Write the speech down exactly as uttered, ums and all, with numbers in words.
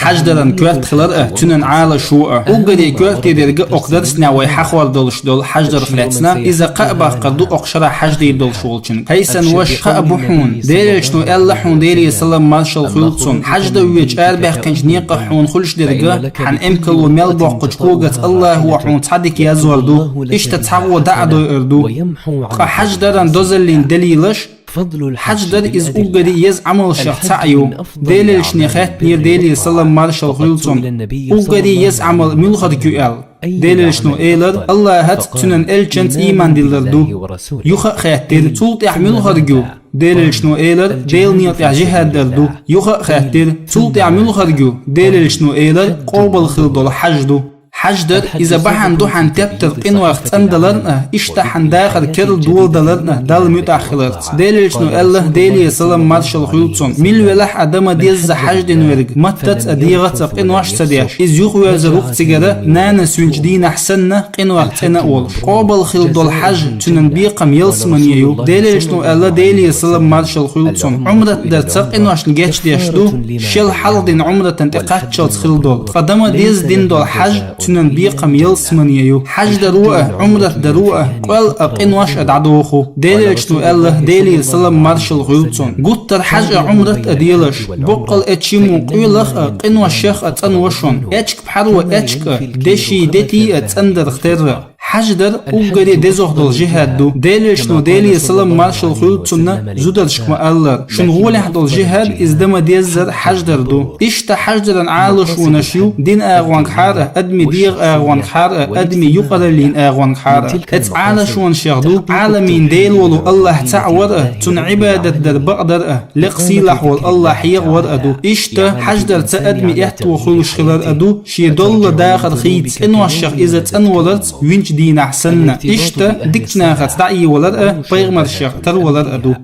Хьаждаран коьрта хилар а, цуьнан Ӏалашо а. Уггаре коьрте дерг а окх дарснехь вай хьахор долуш долу хьаждарх лаьцна, иза кхаъ баккхар ду окх шарахь хьаж дийр долуш волчуьнга. Хьайсан ваша, хаа бу хьуна, Делан Элчано аьлла хьуна, Делера салам маршалла хуьлда цунна, хьаж дан воьдуш арабаьккхинчу некъахь хьуна хуьлуш дерг а, хьан эмкало мел боккхучу когаца Аллахо хьуна цхьа дика яздор ду, иштта цхьа гӀо дӀа а дойур ду. Ткъа хьаждаран дозаллин далилаш, хьаждар иза уггаре еза Ӏамалшех цхьаъ ю. Делан Элчане хаьттинера, Делера салам маршалла хуьлда цунна, уггаре еза Ӏамал муьлхарг ю аьлла. Делан Элчано элира, Аллахьаца, цуьнан элчанца ийман диллар ду. Юха а хаьттира, цул тӀаьхьа муьлхарг ю? Делан Элчано элира, Делан некъа тӀехь жихӀад дар ду. Юха а хаьттира, цул тӀаьхьа муьлхарг ю? Делан Элчано элира, къобал хилла долу хьаж ду. Хьаждар иза бахьана ду хьан тептар къинойх цӀандаларна а, иштта хьан дахар керла доладаларна а Далла муьтӀахь хиларца. Делан Элчано аьлла, Делера салам маршалла хуьлда цунна, мила велахь а дан ма-дезза хьаж дина верг, маттаца а, дегӀаца а къинош а ца деш, иза юхавоьрзур ву-кх цигара нанас винчу дийнахь санна, къинойх цӀена а волуш. Къобал хилла долу хьаж цуьнан бекхам ялсамане ю. Делан Элчано аьлла, Делера салам маршалла хуьлда цунна, Ӏумрат дарца къиношна гечдеш ду, шел хьалха дина Ӏумратан тӀе кхаччалц хилла долу. Ткъа дан ма-дезза дина долу хьаж цуьнан бекхам ялсамане ю. Хьаж даро а, Ӏумрат даро а, къоьлла а къинош а дӀадоху. Делан Элчано аьлла, Делера салам маршалла хуьлда цунна, гуттар а хьаж а, Ӏумрат а делаш, боккъал а чиммо къоьллах а, къиношех а цӀанво шуна, эчка пхьаро эчка а, деши дети а цӀандарх терра. Хьаждар уггаре дезох долу жихӀад ду. Делан Элчано, Делера салам маршалла хуьлда цунна, зударшка ма-аллара, шуна гӀолехь долу жихӀад иза дан ма-деззара хьаждар ду. Иштта хьаждаран Ӏалашонаш ю динан агӀонгахьара а, адамийн дегӀан агӀонгахьара а, адамийн юкъараллин агӀонгахьара а. Оцу Ӏалашонашех ду Ӏаламийн Дела волу Аллахь цхьаъ вар а, Цунна Ӏибадат дар бакъдар а, лекха сийлахь волу Аллахь хьехавар а ду. Иштта хьаждарца адамийн аьтто хуьлуш хилар а ду, шен доллу дахар хийца, къиношех иза цӀанваларца винчу дийнахь санна. Иштта дикачу нахаца дӀаайвалар а, пайхамаршех тарвалар а ду.